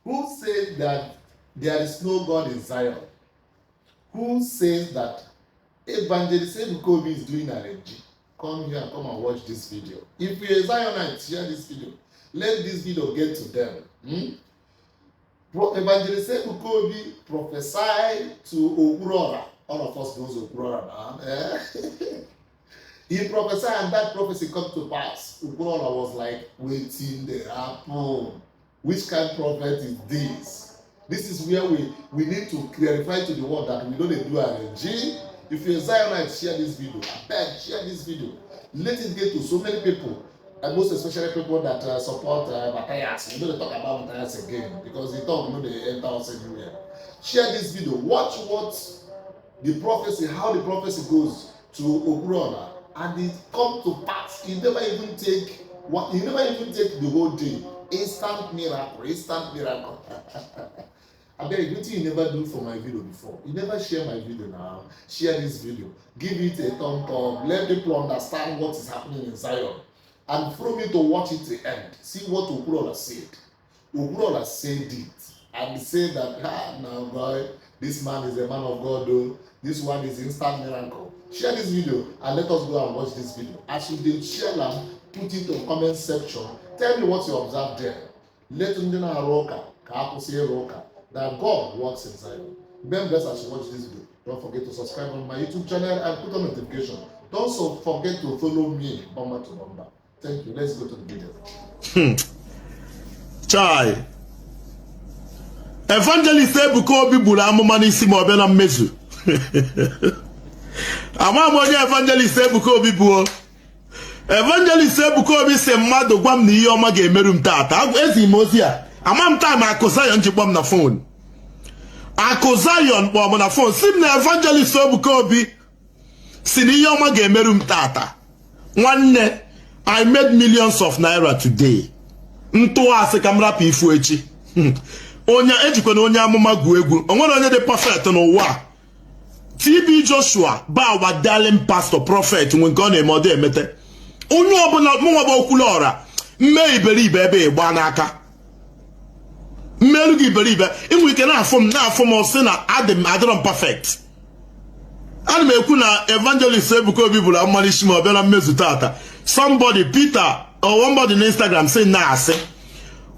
Who said that there is no God in Zion? Who says that Evangelist Ebuka Obi is doing arrange? Come here, come and watch this video. If you're a Zionite, share this video. Let this video get to them. Evangelist Ebuka Obi prophesied to Okwuluora. All of us knows Okwuluora now. Eh? He prophesied and that prophecy come to pass. Okwuluora was like, wetin dey happen? Which kind prophet is this? This is where we need to clarify to the world that we no dey do arrange. If you're a Zionite, share this video. Abeg, share this video. Let it get to so many people, and most especially people that support Matthias. We no dey talk about Matthias again because the talk no dey enter us anywhere. Share this video. Watch what the prophecy, how the prophecy goes to Okwuluora, and it come to pass. E never even take one, e never even take the whole day. Instant miracle, instant miracle. Abeg, wetin you never do for my video before? You never share my video now. Share this video. Give it a thumb up. Let people understand what is happening in Zion. And follow me to watch it to the end. See what Okwuluora said. Okwuluora said it and say that, ah, now boy, this man is a man of God though. This one is instant miracle. Share this video and let us go and watch this video. As you dey share am, put it on comment section. Tell me what you observe there. Let ndị na-arụ ụka ka a kwụsị ịrụ ụka that God works in Zion. Ben bless as you watch this video. Don't forget to subscribe on my YouTube channel and put on notification. Don't so forget to follow me bumper to bumper. Thank you. Let's go to the video. Chai, Evangelist Ebuka Obi gburu amụma n'isi ma ọ bịa na mmezu. Ama m onye Evangelist Ebuka Obi bụ. Evangelist Ebuka Obi si mmadụ gwa m na ihe ọma ga-emeru m taata. Ezi m ozi a, ama m taa ma Akụ Zion ji kpọọ m na phone. Akụ Zion kpọọ m na phone, si m na Evangelist Ebuka Obi si na ihe ọma ga-emeru m taata. Nwanne, I made millions of naira today. Ntụ asị ka m rapụ ifu echi. Onye ejikwana onye amụma gwuo egwu. O nwere onye dị perfect n'ụwa a. TB Joshua bụ our darling pastor, prophet nwe nke ọ na-eme, ọ dị emete. Onye ọbụla, mụnwa bụ Okwuluọra, mmee iberibe ebe ịgba n'aka mmerụ gị iberibe. Inwe ike na-afụ m, na-afụ m, sị na adị m, adịrọ m perfect. Ana m ekwu na Evangelist Ebuka Obi bụrụ amụma n'isi ma ọ bịa na mmezu tata. Somebody, Peter or somebody na Instagram, sị na asị.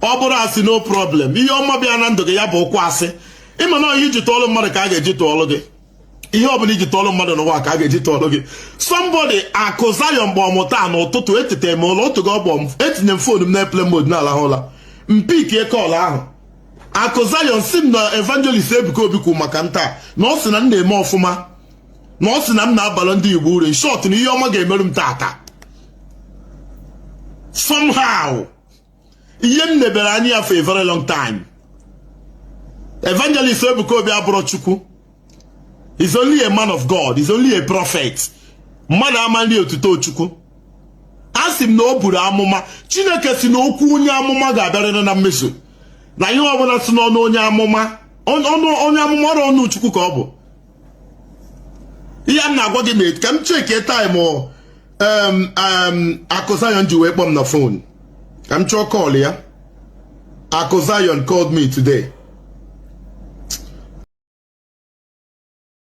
Ọ bụrụ asị, no problem. Ihe ọma bịa na ndụ gị, ya bụ ụkwụ asị. Ịma na ihe iji tụọlụ mmadụ ka a ga-eji tụọlụ gị. Ihe ọbụla iji tụọlụ mmadụ n'ụwa ka a ga-eji tụọlụ gị. Somebody, Akụ Zion, mgbe ọmụ taa n'ụtụtụ, etete m ụlọ otu ọgbọ m, etinye m phone m na airplane mode na-alahụ ụla, m pickie call ahụ. Akụ Zion si m na Evangelist Ebuka Obi kwu maka m taa, na ọ sị na m na-eme ọfụma, na ọ sị na m na-abalị ndị Igbo uru. In short, na ihe ọma ga-emerụ m tata. Somehow, ihe m nebere anya ya for a very long time. Evangelist Ebuka Obi abụrụ Chukwu. He's only a man of God. He's only a prophet. Mmadụ ama nri otuto Chukwu. A sị m na o buru amụma. Chineke si na okwu onye amụma ga-abịarịrị na mmezu, na ihe ọbụla si n'ọnụ onye amụma, ọnụ onye amụma, ọrụ ọnụ Chukwu ka ọ bụ. Ihe m na-agwa gị, ma ka m checkie time Akụ Zion ji wee kpọọ m na phone, ka m chọọ call ya. Akụ Zion called me today.